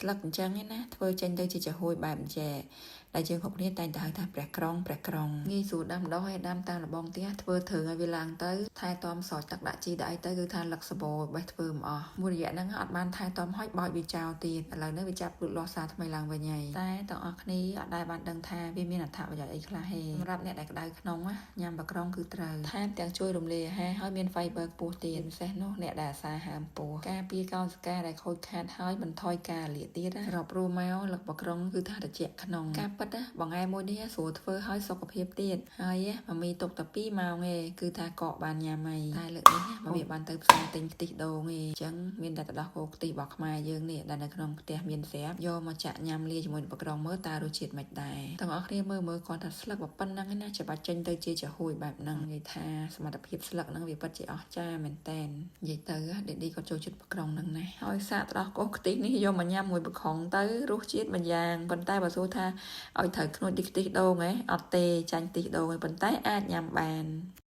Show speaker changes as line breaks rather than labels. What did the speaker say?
ស្លឹកអញ្ចឹងឯណាធ្វើចេញទៅជាចំហួយបែបអញ្ចេះដែលយើងគ្រប់គ្នាតែងតែហៅថាព្រះក្រុងព្រះក្រុងងាយស្រួលដាំដុះហើយដាំតាមរបងផ្ទះធ្វើធើងឲ្យវាឡើងទៅថែទាំស្រោចទឹកដាក់ជីដាក់អីទៅគឺថាលឹកសបោបេះធ្វើមិនអស់មួយរយៈហ្នឹងអត់បានថែទាំឲ្យបោចវាចោលទៀតឥឡូវនេះវាចាប់លូតលាស់សារថ្មីឡើងវិញហើយតែទាំងអស់គ្នាអត់ដែលបានដឹងថាវាមានអត្ថប្រយោជន៍អីខ្លះទេសម្រាប់អ្នកដែលក្តៅក្នុងណាញ៉ាំបក្រងគឺត្រូវថែមទាំងជួយរំលាយអាហារហើយមាន fiber ខ្ពស់ទៀតពិសេសនោះអ្នកដែលអាសាហើមពោះការពារកោសិកាដែលខូចខាតហើយបន្ថយការលាកទៀតណារាប់រួមមកលឹកបក្រងគឺថាត្រជាក់ក្នុងការពិតណាបង្អែមមួយនេះស្រួលធ្វើឲ្យសុខភាពទៀតហើយម៉ាមីទុកតែ2ម៉ោងឯងគឺថាកកបានញ៉ាំហើយតែលើកនេះម៉ាមីបានទៅផ្សារទិញខ្ទិះដូងឯងអញ្ចឹងមានតែទៅដោះគោខ្ទិះរបស់ខ្មែរយើងនេះដែលនៅក្នុងផ្ទះមានស្រាប់យកមកចាក់ញ៉ាំលាយជាមួយនឹងបក្រងមើលតើរសជាតិមិនដែរទាំងអស់គ្នាមើលមើលគាត់ថាស្លឹកប៉ុណ្ណឹងណាច្បាស់ចេញទៅជាចំហួយបែបហ្នឹងនិយាយថាសមត្ថភាពស្លឹកហ្នឹងវាពិតជាអស្ចារ្យមែនតែននិយាយទៅដេឌីគាត់ចូលចិត្តបក្រងហ្នឹងណាហើយសាកទៅដោះគោខ្ទិះនេះយកមកញ៉ាំមួយបក្រងទៅរសជាតិមួយយ៉ាងប៉ុន្តែបើសួរថាឲ្យត្រូវខ្នួចទីខ្ទិះដូងហ៎អត់ទេចាញ់ខ្ទិះដូងឯងប៉ុន្តែអាចញ៉ាំបាន។